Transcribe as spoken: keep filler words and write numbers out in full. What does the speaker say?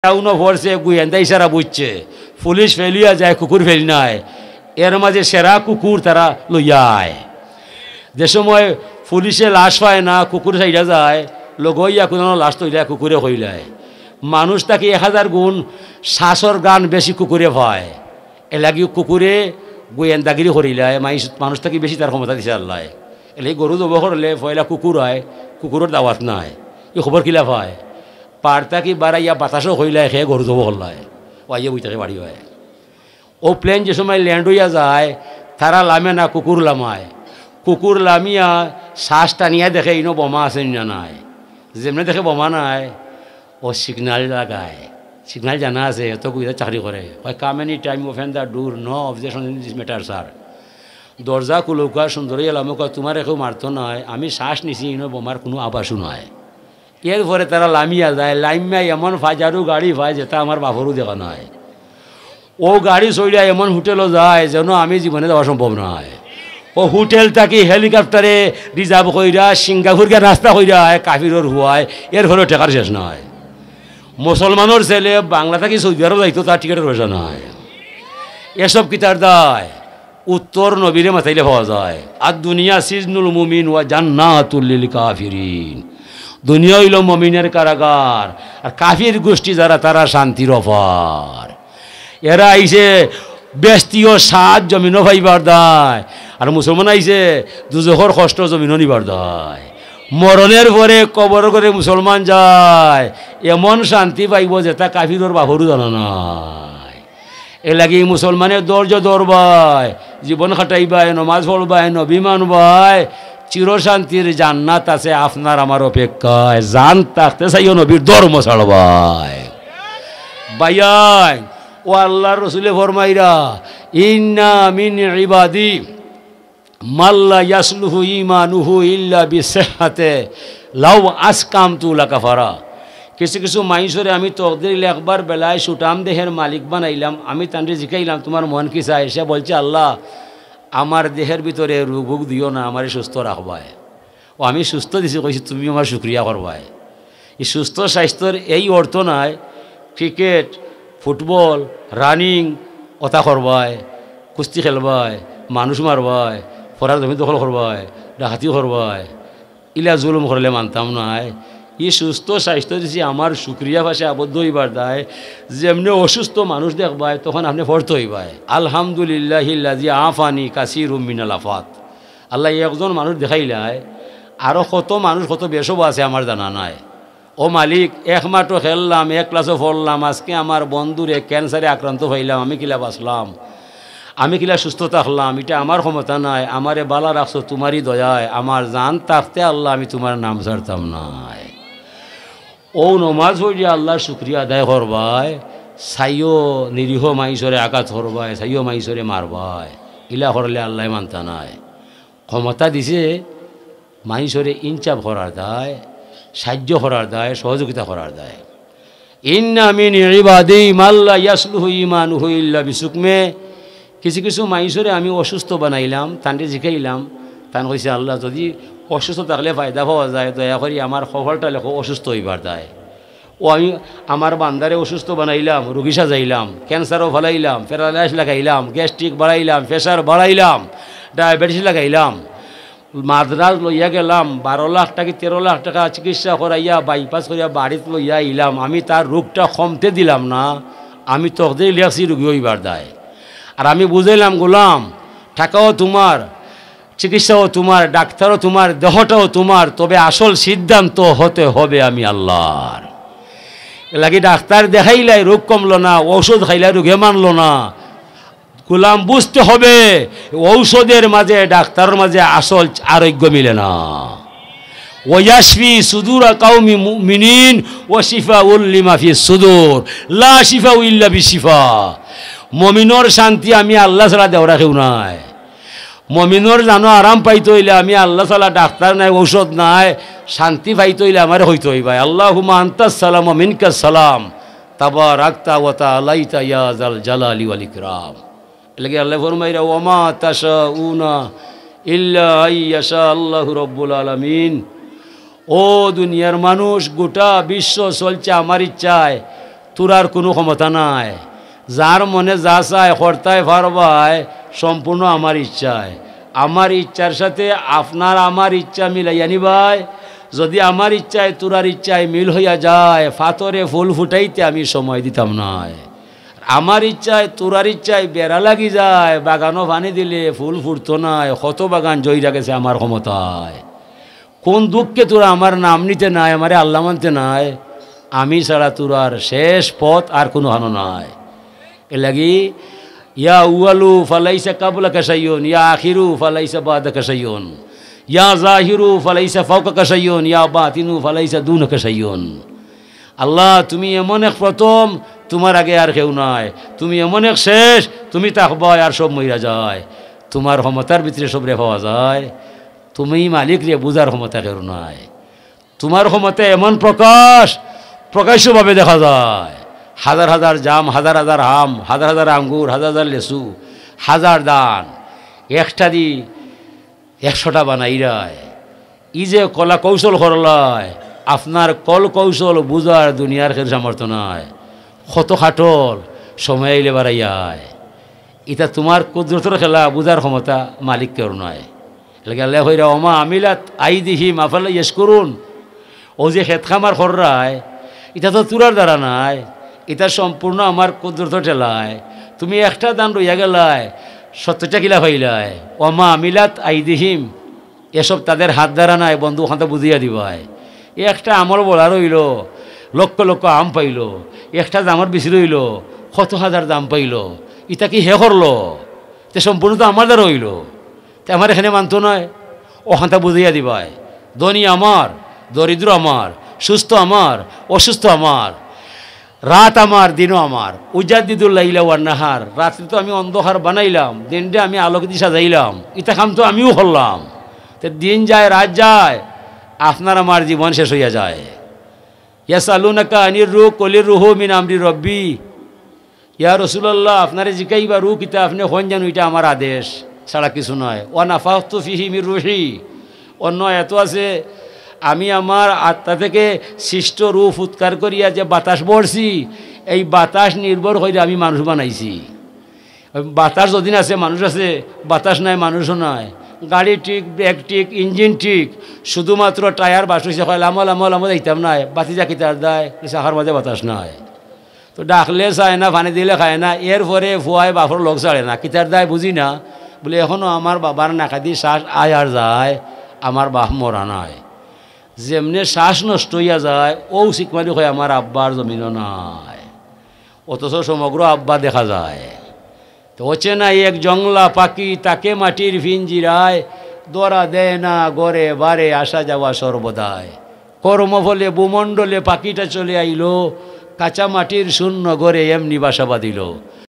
ডাউনও পড়ছে, গোয়েন্দা ইশারা বুঝছে, পুলিশ ফেলিয়া যায়, কুকুর ফেল নাই। এর মাঝে সেরা কুকুর তারা লইয়া আয়। যে সময় পুলিশে লাশ পায় না, কুকুর সাইডা যায়, লগইয়া কুনানো লাশ তইলায়, কুকুরে কইলায়। মানুষ থাকি এক হাজার গুণ শ্বাসর গান বেশি কুকুরে পায়। এর লাগি কুকুরে গোয়েন্দাগিরি করিলায়, মাইস-, মানুষ থাকি বেশি তার ক্ষমতা দিছে আল্লায়। এর লাগি গরু জবো করলে পয়লা কুকুর আয়, কুকুরর দাওয়াত নাই। ই খবর কিলা পায়? পার থাকি বাড়াইয়া বাতাসও কইলায়, হে গরু জবো করলায়। ও আইয়া বই থাকে বাড়ি হয়। ও প্লেন যে সময় ল্যান্ড হইয়া যায়, তারা লামে না, কুকুর লামায়। কুকুর লামিয়া শ্বাস টানিয়া দেখে, ইনো বোমা আছে নি না নাই। যেমনে দেখে বোমা নাই, ও সিগনাল লাগায়। সিগনাল জানা আছে, এত গুইদা চাকরি করে। কয়, "Come any time, open the door, no objection in this matter, sir।" দরজা খুলুকা, সুন্দর হইয়া লামুকা, তোমারে কেউ মারতো নায়, আমি শ্বাস নিছি, ইনো বোমার কোনো আভাসও নাই। এরপরে তারা লামিয়া যায়, লামিয়া এমন ফাজারু গাড়ি পায়, যেটা আমার বাপরও দেখা নাই। ও গাড়ি চড়িয়া এমন হোটেলও যায়, যেন আমি জীবনে যাওয়া সম্ভব নয়। ও হোটেল থাকি হেলিকপ্টারে রিজার্ভ কইরা সিঙ্গাপুর গিয়া নাস্তা কইরা আয়, কাফিরর হুয়ায়, এরপরেও টেকার শেষ নাই। মুসলমানর ছেলে বাংলা থাকি সৌদি আরব যাইতো, তার টিকিটর পয়সা নাই। এসব কিতার দায়? উত্তর নবীরে মাতাইলে পাওয়া যায়। আর দুনিয়া সিজনুল মুমিন ওয়া জান্নাতুল লিল কাফিরিন। দুনিয়া হইল মমিনের কারাগার, আর কাফির গোষ্ঠী যারা, তারা শান্তির অফার। এরা আইছে বেস্তিও সাত জমিনও পাইবার দায়, আর মুসলমান আইছে দুজখর কষ্ট জমিনও নিবার দায়। মরণের পরে কবর করে মুসলমান যায়, এমন শান্তি পাইব যেটা কাফিরর বাপরও জানা নাই। এর লাগি মুসলমানে ধৈর্য ধরবায়, জীবন কাটাইবায়, নমাজ পড়বায়, নবী মানবায়, চিরশান্তির জান্নাত আছে আপনার আমার অপেক্ষায়। জান থাকতে চাইও নবীর ধর্ম ছাড়বায়। ভাইয়াইন, ও আল্লাহর রসুলে ফরমাইরা, "ইন্না মিন ইবাদি মাল্লা ইয়াসলুহু ইমানুহু ইল্লা বিসিহহাতে লাউ আসকামতু লাকাফারা।" কিছু কিছু মাইনষরে আমি তকদির লেখবার বেলায় সুটাম দেহের মালিক বানাইলাম। আমি তানরে জিকাইলাম, "তোমার মন কি চায়?" সে বলছে, "আল্লাহ, আমার দেহের ভিতরে রোগ ভোগ দিও না, আমারে সুস্থ রাখবায়।" ও আমি সুস্থ দিছি, কইছি, "তুমি আমার শুকরিয়া করবায়।" এই সুস্থ স্বাস্থ্যর এই অর্থ নাই ক্রিকেট, ফুটবল, রানিং, ওতা করবায়, কুস্তি খেলবায়, মানুষ মারবায়, ফরার জমি দখল করবায়, ডাকাতি করবায়, ইলা জুলুম করলে মানতাম নায়। ই সুস্থ স্বাস্থ্য দিছি আমার শুকরিয়া পাশে আবদ্ধ হইবার দায়। যেমনে অসুস্থ মানুষ দেখবায়, তখন আপনি পড়তে হইবায়, "আলহামদুলিল্লাহিল্লাযী আফানি কাসীরুম মিনাল আফাত।" আল্লাহ একজন মানুষ দেখাইলায়, আরো কত মানুষ, কত বেশও আছে আমার জানা নাই। "ও মালিক, এক মাঠও খেললাম, এক ক্লাসও পড়লাম, আজকে আমার বন্ধুরে ক্যান্সারে আক্রান্ত হইলাম, আমি কিলা বাঁচলাম, আমি কিলা সুস্থ থাকলাম, এটা আমার ক্ষমতা নাই, আমারে বালা রাখছো তোমারই দয়ায়, আমার জান থাকতে আল্লাহ আমি তোমার নাম ছাড়তাম নায়।" ও নমাজ পড়িয়া আল্লাহর শুকরিয়া আদায় করবায়, চাইও নিরীহ মাইনষরে আঘাত করবায়, চাইও মাইনষরে মারবায়, ইলা করলে আল্লাহ মানতা নায়। ক্ষমতা দিছে মাইনষরে ইনসাফ করার দায়, সাহায্য করার দায়, সহযোগিতা করার দায়। "ইন্না মিন ইবাদি মাল্লা ইয়াসলুহু ইমানুহু ইল্লা বিসুকমে।" কিছু কিছু মাইনষরে আমি অসুস্থ বানাইলাম, তানরে জিকাইলাম, তান কইছে, "আল্লাহ, যদি অসুস্থ থাকলে ফায়দা পাওয়া যায়, দয়া করি আমার কপালটা লেখো অসুস্থ হইবার দায়।" ও আমি আমার বান্দারে অসুস্থ বানাইলাম, রুগী সাজাইলাম, ক্যান্সারও ফালাইলাম, প্যারালাইস লাগাইলাম, গ্যাস্ট্রিক বাড়াইলাম, প্রেশার বাড়াইলাম, ডায়াবেটিস লাগাইলাম, মাদ্রাজ লইয়া গেলাম, বারো লাখ টাকা, তেরো লাখ টাকা চিকিৎসা করাইয়া, বাইপাস করিয়া বাড়িত লইয়া আইলাম। আমি তার রোগটা কমতে দিলাম না, আমি তকদির লেখছি রুগী হইবার দায়। আর আমি বুঝাইলাম, "গোলাম, টাকাও তোমার, চিকিৎসাও তোমার, ডাক্তারও তোমার, দেহটাও তোমার, তবে আসল সিদ্ধান্ত হতে হবে আমি আল্লাহর।" এর লাগি ডাক্তার দেখাইলাই রোগ কমলো না, ঔষধ খাইলাই রোগে মানলো না। গোলাম, বুঝতে হবে, ঔষধের মাঝে, ডাক্তারের মাঝে আসল আরোগ্য মিলে না। "ওয়াশফি সুদুরা কাউমি মুমিনিন ওয়া শিফাউল লিমা ফিস সুদুর, লা শিফাউ ইল্লা বিশিফা।" মমিনর শান্তি আমি আল্লাহ ছাড়া দেওরা কেউ নাই। মমিনর জানো আরাম পাইতে হইলে আমি আল্লাহ ছাড়া ডাক্তার নাই, ঔষধ নাই, শান্তি পাইতে হইলে আমারে কইতে হইবায়, "আল্লাহুম্মা আনতাস সালাম ওয়া মিনকাস সালাম, তাবারাকতা ওয়া তাআলাইতা ইয়া যাল জালালি ওয়াল ইকরাম।" এর লাগি আল্লাহ ফরমাইরা, "ওয়া মা তাশাউনা ইল্লা আইয়াশা আল্লাহু রাব্বুল আলামিন।" ও দুনিয়ার মানুষ, গোটা বিশ্ব চলছে আমার ইচ্ছায়। তোরার কুনু ক্ষমতা নাই। যার মনে যা চায় করতায় পারবায় সম্পূর্ণ আমার ইচ্ছায়। আমার ইচ্ছার সাথে আপনার আমার ইচ্ছা মিলাইয়া নিবায়। যদি আমার ইচ্ছায় তোরার ইচ্ছায় মিল হইয়া যায়, ফাতরে ফুল ফুটাইতে আমি সময় দিতাম নায়। আমার ইচ্ছায় তোরার ইচ্ছায় বেড়া লাগি যায়, বাগানো পানি দিলে ফুল ফুটতো নায়, কত বাগান জইরা গেছে আমার ক্ষমতায়। কোন দুঃখে তোরা আমার নাম নিতে নায়, আমারে আল্লাহ মানতে নায়? আমি ছাড়া তোরার শেষ পথ আর কুনু হানো নাই। এর লাগি, ইয়া আউয়ালু ফালাইসা কাবলাকা শাইউন, ইয়া আখিরু ফালাইসা বাদাকা শাইউন, ইয়া জাহিরু ফালাইসা ফাওকাকা শাইউন, ইয়া বাতিনু ফালাইসা দুনাকা শাইউন। আল্লাহ, তুমি এমন এক প্রথম, তোমার আগে আর কেউ নাই। তুমি এমন এক শেষ, তুমি থাকবায় আর সব মইরা যায়। তোমার ক্ষমতার ভিতরে সবরে পাওয়া যায়। তুমি মালিক রে, বুঝার ক্ষমতা কেউ নাই। তোমার ক্ষমতা এমন প্রকাশ, প্রকাশ্যভাবে দেখা যায়। হাজার হাজার জাম, হাজার হাজার আম, হাজার হাজার আঙ্গুর, হাজার হাজার লেচু, হাজার দান, একটা দি একশোটা বানাইরায়। ই যে কলা কৌশল করলায়, আপনার কল কৌশল বুঝার দুনিয়ার কেউর সামর্থ্য নাই। কত খাটল, সময় আইলে বাড়াইয়ায়। ইটা তোমার কুদরতর খেলা, বুঝার ক্ষমতা মালিক কেউর নাই। এর লাগি আল্লায় কইরা, "ওমা আমিলাত আইদিহিম আফালা ইয়াশকুরুন।" ও যে খেত খামার কররায়, ইটা তো তোরার দ্বারা নায়, ইটা সম্পূর্ণ আমার কুদরতর ঠেলায়। তুমি একটা দান রইয়া গেলায়, সত্তরটা কিলা পাইলায়? ওমা আমিলাত আইদিহিম, এসব তাদের হাত দ্বারা নায়, বন্ধু, ওখানটা বুঝিয়া দিবায়। এ একটা আমর বড়া রইলো, লক্ষ লক্ষ আম পাইলো, একটা জামর বিচি রইলো, কত হাজার জাম পাইলো, ইটা কি হে করলো? তে সম্পূর্ণ তো আমার দ্বারা অইলো, তে আমার এখানে মানতো নায়। ওখানটা বুঝাইয়া দিবায়, ধনী আমার, দরিদ্র আমার, সুস্থ আমার, অসুস্থ আমার, রাত আমার, দিনও আমার। উজাদ্দিদুল লাইলা ওয়ান নাহার, রাত্রে তো আমি অন্ধকার বানাইলাম, দিনটা আমি আলোক দিয়ে সাজাইলাম, ইটা কাম তো আমিও করলাম। তে দিন যায়, রাত যায়, আপনার আমার জীবন শেষ হইয়া যায়। ইয়াসআলুনাকা আনির রূহ, কুলির রূহু মিন আমরি রব্বি। ইয়া রাসূলুল্লাহ, আপনারে জিকাইবা রূহ কিতা, আপনে কইন জানো ইটা আমার আদেশ ছাড়া কিছু নয়। ওয়া নাফাখতু ফিহি মির রূহি। অন্য আয়াত আছে, আমি আমার আত্মা থেকে সৃষ্ট রূহ ফুৎকার করিয়া যে বাতাস বলছি, এই বাতাস নির্ভর কইরা আমি মানুষ বানাইছি। বাতাস যদিন আছে, মানুষ আছে, বাতাস নাই, মানুষও নাই। গাড়ি ঠিক, ব্রেক ঠিক, ইঞ্জিন ঠিক, শুধুমাত্র টায়ার বাস হইছে, কয় লামো, লামো, লামো যাইতাম নায়, বাতি যা কিতার দায়, চাকার মাঝে বাতাস নাই। তো ডাকলে চায় না, পানি দিলে খায় না, এরপরে ফুয়ায় বাপর লগ ছাড়ে না, কিতার দায় বুঝি না। বলে, এখনো আমার বাবার নাকাদি শ্বাস আয় আর যায়, আমার বাপ মরা নাই। যেমনে শ্বাস নষ্ট হইয়া যায়, ও শিকমারি কয়, আমার আব্বার জমিনও নাই। অথচ সমগ্র আব্বা দেখা যায়। তো অচেনা এক জংলা পাখি, তাকে মাটির পিঞ্জিরায়, ধরা দেয় না ঘরে বারে আসা যাওয়া সর্বদায়। কর্মফলে ভূমণ্ডলে পাখিটা চলে আইলো, কাঁচা মাটির শূন্য ঘরে এমনি বাসা বাঁধিল।